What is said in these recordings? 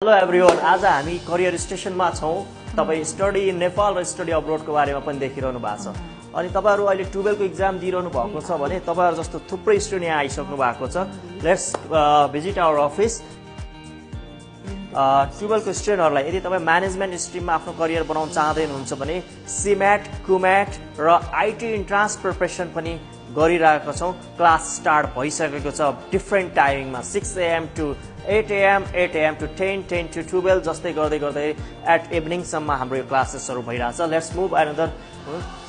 Hello everyone, आज हामी career स्टेसनमा छौं। तपाई स्टडी इन नेपाल र स्टडी अब्रोड को बारेमा पनि देखिरहनु भएको छ। अनि तपाईहरु अहिले 12 को एक्जाम दिइरहनु भएको छ भने तपाईहरु जस्तो थुप्रै स्टुडेन्ट यहाँ आइसक्नु भएको छ। Let's visit our office. 12 को स्टुडेन्टहरुलाई यदि तपाई म्यानेजमेन्ट स्ट्रिममा आफ्नो करियर बनाउन चाहदै हुनुहुन्छ भने सीम्याट, कुम्याट र आईटी इन्ट्रान्स प्रिपरेसन पनि गरिरहेका छौं। क्लास स्टार्ट भइसकेको छ different टाइमिङमा 6 AM to 8 AM, 8 AM to 10, 10 to 12 जस्तै गर्दै गर्दै एट इभिनिङ सम्म हाम्रो यो क्लासेसहरु भइराछ। Let's move another.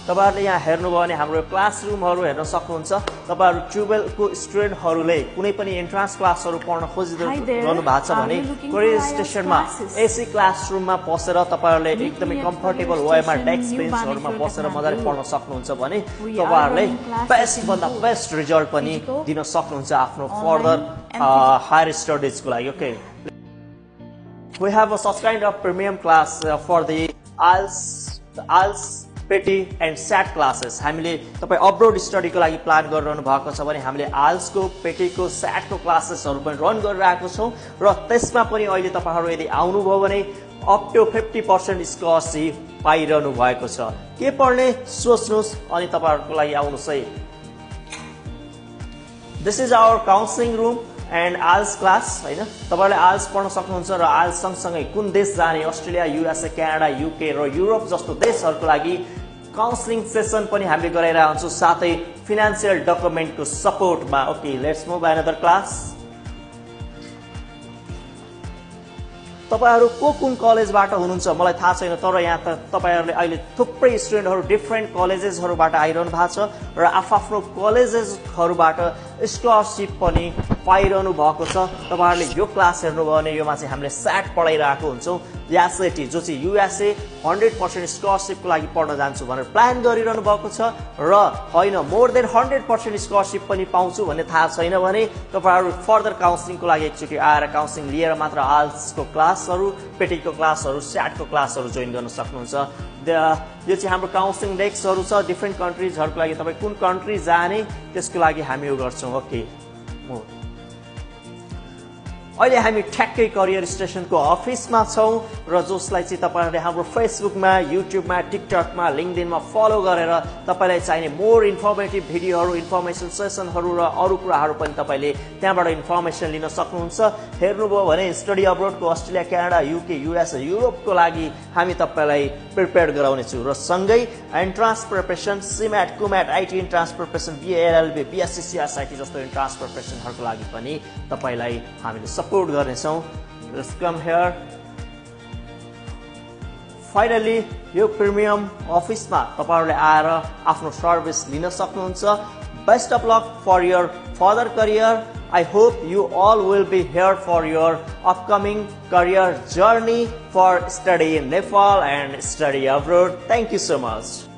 तपाईहरुले यहाँ हेर्नुभयो भने हाम्रो क्लासरुमहरु हेर्न सक्नुहुन्छ। तपाईहरु 12 को स्टुडेन्टहरुले कुनै पनि एन्ट्रान्स क्लासहरु पढ्न खोजिरहनु भएको छ भने करियर स्टेसनमा एसी क्लासरुममा बसेर तपाईहरुले एकदमै कम्फर्टेबल वेमा डेस्क बेन्चहरुमा बसेर मजाले पढ्न सक्नुहुन्छ भने तपाईहरुले बेस्ट भन्दा बेस्ट रिजल्ट पनि दिन सक्नुहुन्छ आफ्नो फर्दर higher studies को लागि। Okay, we have a such kind of premium class for the IELTS, PETI and SAT classes। हामीले तपाई अब्रोड स्टडी को लागि प्लान गरिरहनु भएको छ भने हामीले IELTS को, PETI को, SAT को क्लासेसहरु पनि रन गरिरहेको छौं र त्यसमा पनि अहिले तपाईहरु यदि आउनुभयो भने अप टु 50% स्कलरशिप पाइरहनु भएको छ। के पढ्ने सोच्नुस् अनि तपाईहरुको लागि आउनुस् है। This is our counseling room and IELTS class हैन। तपाईहरुले IELTS पढ्न सक्नुहुन्छ र IELTS सँगसँगै कुन देश जाने अस्ट्रेलिया, युएसए, क्यानाडा, युके र युरोप जस्तो देशहरुको लागि काउन्सलिङ सेसन पनि हामीले गराइरहेका हुन्छौं साथै फाइनान्शियल डकुमेन्टको सपोर्टमा। Okay, let's move another class. तपाईहरु कुन कलेजबाट हुनुहुन्छ मलाई थाहा छैन, तर यहाँ त तपाईहरुले अहिले थुप्रै स्टुडेन्टहरु डिफरेन्ट कलेजेसहरुबाट आइरहनु भएको छ र आफ्नो कलेजेसहरुबाट स्कलरशिप पनि पाइरहनु भएको छ। तपाईहरुले यो क्लास हेर्नुभयो भने योमा चाहिँ हामीले SAT पढाइरहेको हुन्छौं। SAT जो चाहिँ युएसए 100% स्कलरशिपको लागि पढ्न जान्छु भनेर प्लान गरिरहनु भएको छ र हैन मोर देन 100% स्कलरशिप पनि पाउँछु भन्ने थाहा छैन भने तपाईहरु फर्दर काउन्सलिङको लागि एकचोटी आएर काउन्सलिङ लिएर मात्र IELTS को क्लासहरु, PETI को क्लासहरु, SAT को क्लासहरु जोइन गर्न सक्नुहुन्छ। यो चाहिँ हाम्रो काउन्सलिङ डेस्कहरु छ डिफरेन्ट कन्ट्रीजहरुको लागि। तपाई कुन कन्ट्री जाने त्यसको लागि हामी यो गर्छौं। ओके, अहिले हामी ठ्याक्कै करियर स्टेसनको अफिसमा छौं र जसलाई चाहिँ तपाईहरुले हाम्रो फेसबुकमा, युट्युबमा, टिकटकमा, लिंक्डइनमा फलो गरेर तपाईलाई चाहिने मोर इन्फर्मेटिभ भिडियोहरु, इन्फर्मेसन सेसनहरु र अरु कुराहरु पनि तपाईले त्यहाँबाट इन्फर्मेसन लिन सक्नुहुन्छ। हेर्नुभयो भने स्टडी अब्रोडको अस्ट्रेलिया, क्यानाडा, युके, युएस, युरोपको लागि हामी तपाईलाई प्रिपेयर गराउने छु र सँगै entrance preparation, CMAT, KUMAT, IT entrance preparation, BLLB, BSc, सीआरसाइटी जस्तो इन्ट्रान्स प्रिपरेसनहरुको लागि पनि तपाईलाई हामीले सपोर्ट गर्नेछौं। Let's come here. फाइनली यो प्रिमियम अफिसमा तपाईहरुले आएर आफ्नो सर्भिस लिन सक्नुहुन्छ। Best of luck for your further career. I hope you all will be here for your upcoming career journey for study in Nepal and study abroad. Thank you so much.